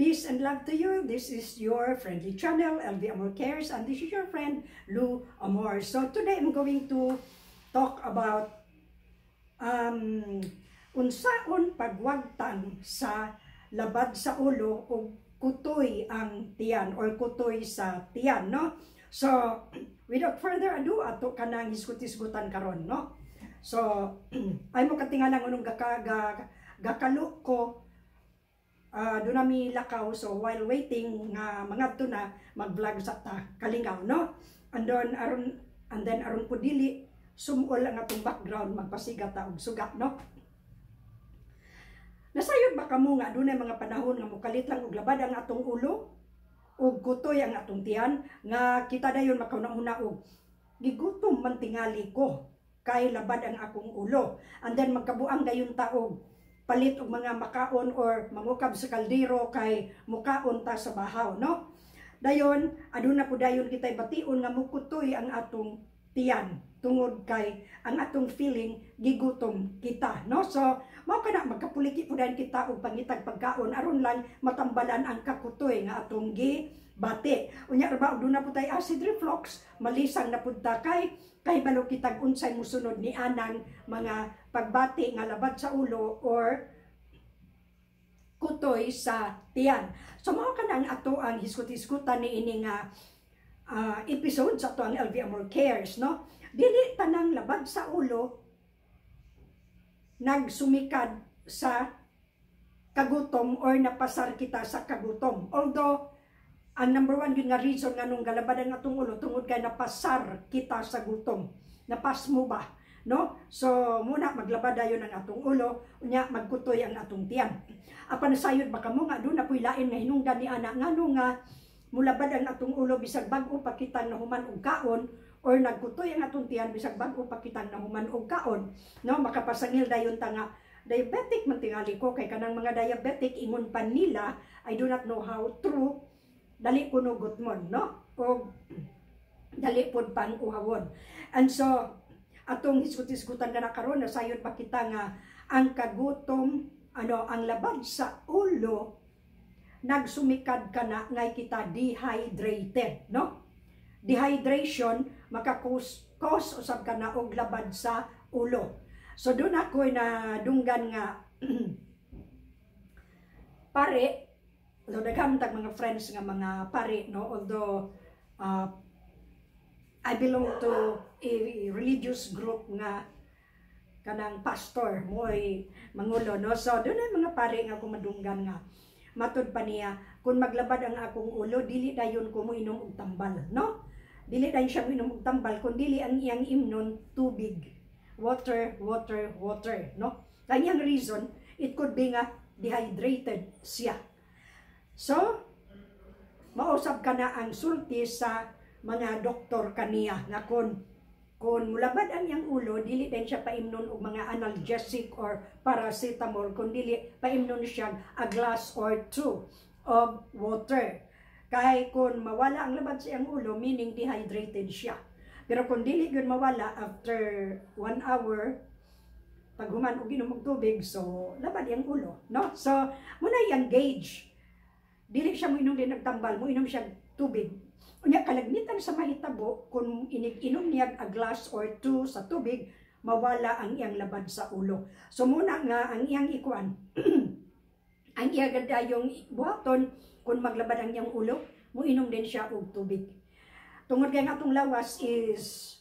Peace and love to you. This is your friendly channel, LV Amor Cares, and this is your friend, Lou Amor. So today I'm going to talk about unsaon pagwagtang sa labad sa ulo o kutoy ang tiyan or kutoy sa tiyan, no? So, without further ado, ato kanang hisgot-hisgutan karon, no? So, ay mo katingalang unong gakalo ko, doon nami lakaw. So while waiting nga mangadto na, mag-vlog sa ta kalingaw, no? And then aron po dili sumol ang atong background, magpasiga ta og suga, no? Nasayod ba kamo nga dunay mga panahon nga mukalit lang og labad ang atong ulo ug kutoy ang atong tiyan, nga kita dayon makauna-una og gigutom man tingali ko kay labad ang akong ulo? And then magkabuang dayon ta og palit og mga makaon or mangukab sa kaldero kay mukaon ta sa bahaw, no? Dayon aduna po dayon kitay bation nga mukutoy ang atong tiyan tungod kay ang atong feeling gigutom kita, no? So mao kana magkapuliki po dayon kita og pangitag pagkaon aron lang matambalan ang kakutoy nga atong gibati. Unya ra ba og duna po tay acid reflux, malisang na pud ta kay kahibalo kitag unsay musunod ni anang mga pagbati nga labad sa ulo or kutoy sa tiyan. So mao kana ang ato ang hisgot-hisgutan ni ini nga episode sa ato ang LV Amor Cares, no? Dili tanang labad sa ulo nagsumikad sa kagutom or napasar kita sa kagutom. Although, ang number one yun nga reason nga nung galabad ang atong ulo tungod kay napasar kita sa gutom. Napasmo ba? No? So, muna maglabad dayon ang atong ulo, unya magkutoy ang atong tiyan. Apan nasayod ba kamo nga doon na puy lain nga hinungdan ni ana, ngano nga mulabad ang atong ulo bisag bag-o pa kitang nahuman og kaon or nagkutoy ang atong tiyan bisag bag-o pa kitang nahuman og kaon, no? Makapasangil dayon ta nga diabetic man tingali ko, kay kanang mga diabetic, ingon pa nila, I do not know how true, dali kuno gutmon, no, o dali pod pang uhawon. And so atong hisgot-hisgutan kana karon, nasayod pa kita nga ang kagutom, ano, ang labad sa ulo nagsumikad kana ngay kita dehydrated, no? Dehydration maka-cause cause usab kana og labad sa ulo. So doon ako na dunggan nga pare. So daghan tag mga friends nga mga pare, no? Although I belong to a religious group nga kanang pastor mo'y mangulo, no? So doon ay mga pare nga ako madunggan nga matud pa niya, kung maglabad ang akong ulo, dili dayon ko mo inom og tambal, no? Dili dayon siya mo inom og tambal, kun dili ang iyang imnon tubig, water, water, water, no? Kanyang reason, it could be nga dehydrated siya. So mausab ka na ang sulti sa mga doktor kaniya nga kon mulabad ang iyang ulo, dili din siya paimnon og mga analgesic or paracetamol, kun dili paimnon siya a glass or two of water. Kay kung mawala ang labad sa iyang ulo, meaning dehydrated siya. Pero kung dili gyud mawala after one hour pag human og inom og tubig, so labad iyang ulo, no? So muna iyang gauge. Dili siya moinom din nagtambal, moinom siya tubig. Unya kalagmitan sa mahitabo kung inig-inom niya a glass or two sa tubig, mawala ang iyang labad sa ulo. So muna nga ang iyang ikuan, ang iya gadayong buhaton kung maglabad ang iyang ulo, muinom din siya og tubig. Tungod kay ang atong lawas is,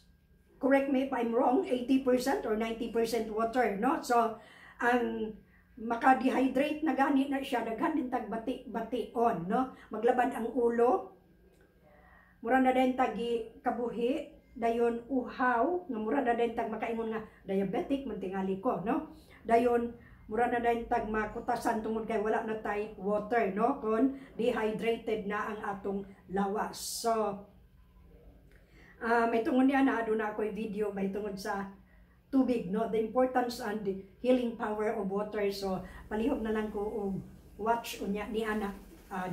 correct me if I'm wrong, 80% or 90% water, no? So ang maka-dehydrate na gani na siya, daghan din tag bati-bation, no? Maglabad ang ulo, mura na din tagi kabuhi, dayon uhaw, nga mura na din tag makaingon nga diabetic man tingali ko, no? Dayon mura na din tag makutasan tungod kay wala na tay water, no? Kon dehydrated na ang atong lawas. So may tungod niya na aduna ako'y video may tungod sa tubig, no? The importance and the healing power of water. So palihog na lang ko og watch unya ni ana.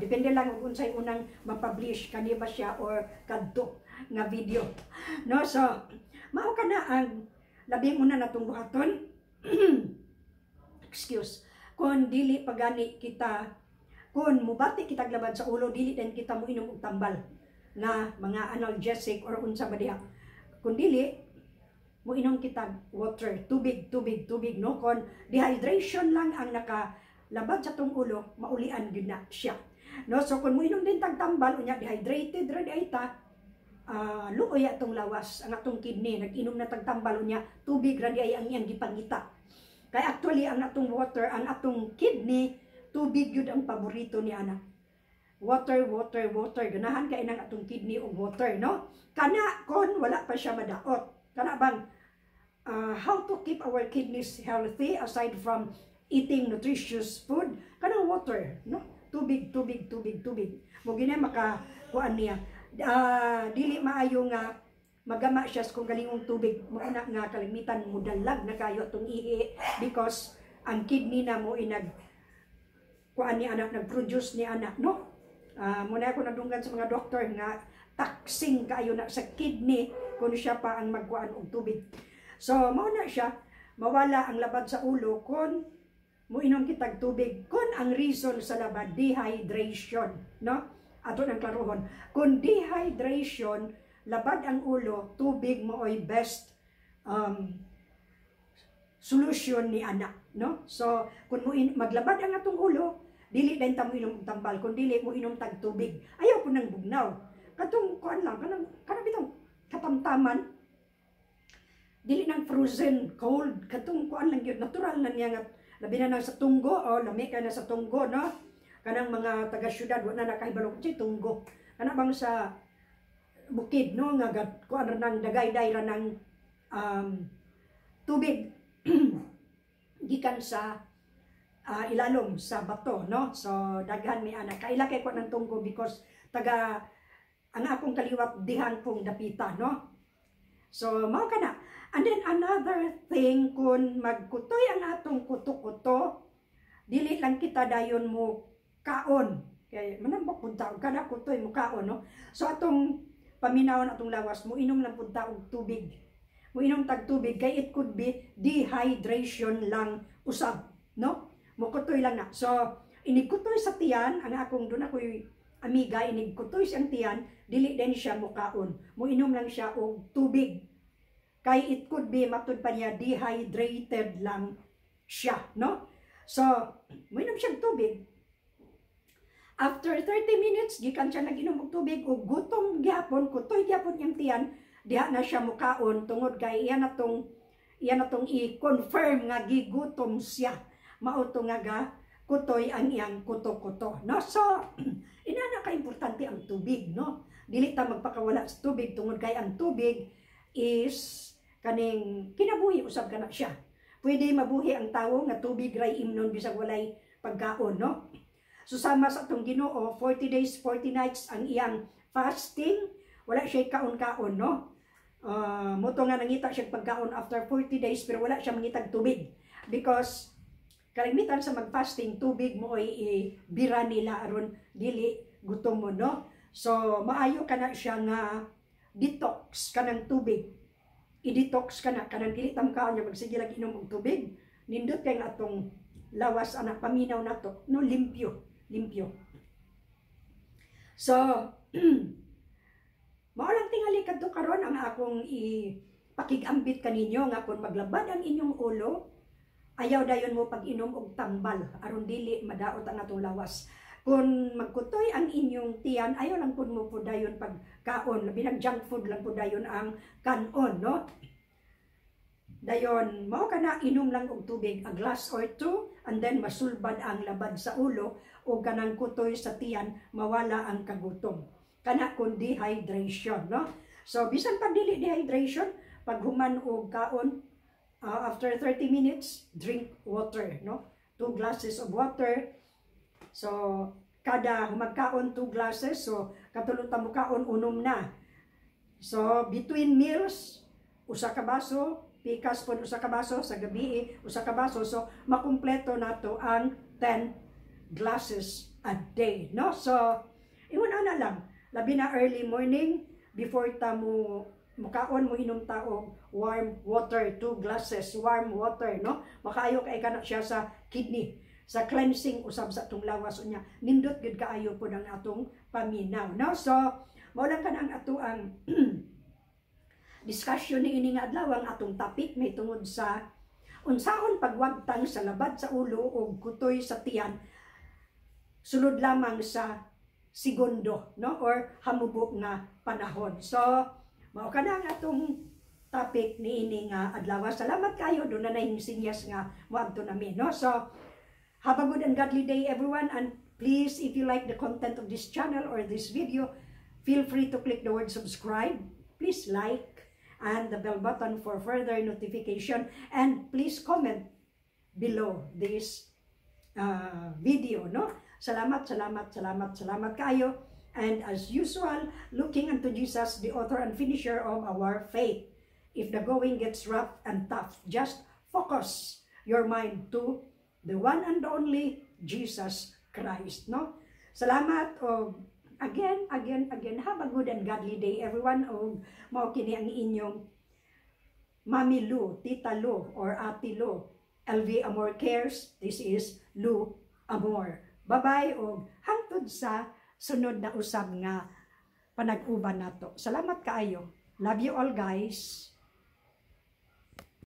Depende lang kung unsay unang ma-publish, kani ba siya or kadto nga video, no? So mao kana ang labing una natong buhaton, excuse, kung dili pa gani kita Kung mubati kitag labad sa ulo, dili din kita mo inom og tambal na mga analgesic or unsa ba diha. Kung dili, mo inom kita water, tubig, tubig, tubig, no? Kon dehydration lang ang nakalabad sa atong ulo, maulian gyud na siya. No, so kung moinom din tag tambal unya dehydrated ra di ay ta, luoy atong lawas, ang atong kidney, nag-inom na tag tambal unya tubig ra di ay ang iyang gipangita. Kay actually ang atong water, ang atong kidney, tubig yun ang paborito ni ana. Water, water, water. Ganahan kay nang atong kidney og water, no? Kana kon wala pa siya madaot. Kana bang how to keep our kidneys healthy aside from eating nutritious food, kanang water, no? Tubig, tubig, tubig, tubig. Mo gina maka kuan niya. Dili maayo nga magama siya sa kung galingong tubig mo na nga kalimitan mudalag na kayo atong ihi because ang kidney na mo inag kuan ni anak, nag-produce ni anak, no? Muna ako nadunggan sa mga doktor nga taxing kaayo na sa kidney kung siya pa ang magkuan og tubig. So mao na siya, mawala ang labad sa ulo kung muinom kitag tubig, kung ang reason sa labad dehydration, no? Ato nang klarohon. Kung dehydration, labad ang ulo, tubig mo oy best solution ni anak, no? So kung mo maglabad ang atong ulo, dili din ta mo inom og tambal, kun dili mo inom tag tubig. Ayaw ko nang bugnaw. Katong kuan lang, kanang kanang bitong katamtaman, dili nang frozen cold, katong kuan lang gyud, natural na niya nga labi na nang sa tunggo o lami kay na sa tunggo, no? Kanang mga taga syudad wa na nakahibalo kung tunggo. Kana bang sa bukid, no, nga kuan ra nang dagayday ra nang tubig gikan sa ilalom sa bato, no? So daghan mi ana, kaila kay ko ng tunggo because taga ang akong kaliwat dihan pong dapita, no? So mao kana. And then another thing, kung magkutoy ang atong kuto-kuto, dili lang kita dayon mo kaon kay manambok pud ta og kada kutoy mo kaon, no? So atong paminawon atong lawas, mo inom lang pud ta og tubig, mo inom tag tubig kay it could be dehydration lang usab, no? Mukutoy lang na. So inig kutoy sa tiyan, ang akong doon ako'y amiga, inig kutoy siyang tiyan, dili din siya mukaon, moinom lang siya og tubig kay it could be, matud pa niya, dehydrated lang siya, no? So moinom siya tubig. After 30 minutes gikan siya nag-inom og tubig ug gutom gyapon, kutoy gyapon iyang tiyan, diha na siya mukaon tungod kay iya na tong i-confirm nga gigutom siya, mao to nga ga kutoy ang iyang kuto-kuto, no? So inana ka importante ang tubig, no? Dili ta magpakawala sa tubig tungod kay ang tubig is kaning kinabuhi usab kana siya. Pwede mabuhi ang tawo nga tubig ray imnon bisag walay pagkaon, no? So sama sa atong Ginoo, 40 days 40 nights ang iyang fasting, wala siya kaon-kaon, no? Moto nga nangita siya pagkaon after 40 days, pero wala siya mangitag tubig because kalimitan sa mag-fasting, tubig mo ay ibira nila aron dili gutom mo, no? So maayo kana siya nga detox kanang tubig, i-detox ka na kanang dili tam kaon niya, magsige lang inom og tubig. Nindot kay nga atong lawas ana, paminaw nato, no? Limpyo, limpyo. So mao lang tingali kadto karon ang akong ipakigambit kaninyo nga kung maglabad ang inyong ulo, ayaw dayon mo pag-inom og tambal aron dili madaot ang atong lawas. Kung magkutoy ang inyong tiyan, ayaw lang pud mo pud dayon pagkaon, labi nag junk food lang pud dayon ang kanon, no? Dayon mao kana, inom lang og tubig, a glass or two, and then masulbad ang labad sa ulo o kanang kutoy sa tiyan, mawala ang kagutom. Kana kung dehydration, no? So bisan pag dili dehydration, pag human og kaon, after 30 minutes, drink water, no? Two glasses of water. So kada humagkaon, two glasses. So katulo ta mo kaon, unom na. So between meals, usa ka baso, pikas pod usa ka baso, sa gabi usa ka baso. So makumpleto nato ang 10 glasses a day, no? So ingon ana lang, labi na early morning, before ta mo mukaon, mo inom ta og warm water, two glasses warm water, no? Makaayo kay kana siya sa kidney. Sa cleansing usab sa atong lawas unya nindot gid kaayo pod ang atong paminaw, no? So mao lang kanang ato ang discussion ni ini nga adlaw. Ang atong topic may tungod sa unsaon pagwagtang sa labad sa ulo o kutoy sa tiyan sulod lamang sa segundo, no, or hamubo nga panahon. So mao kana ang atong topic ni ini nga adlaw. Salamat kayo, duna na yung sinyas nga moadto nami, no? So have a good and godly day, everyone, and please, if you like the content of this channel or this video, feel free to click the word "subscribe". Please like and the bell button for further notification, and please comment below this video, no? Salamat, salamat, salamat, salamat kayo. And as usual, looking unto Jesus, the author and finisher of our faith. If the going gets rough and tough, just focus your mind to the one and only Jesus Christ, no? Salamat og again, again, again, have a good and godly day, everyone. Og mao kini ang inyong Mami Lu, Tita Lu, or Ate Lu. LV Amor Cares. This is Lu Amor. Bye-bye og hangtod sa sunod na usab nga panag-uban nato. Salamat kaayo. Love you all, guys.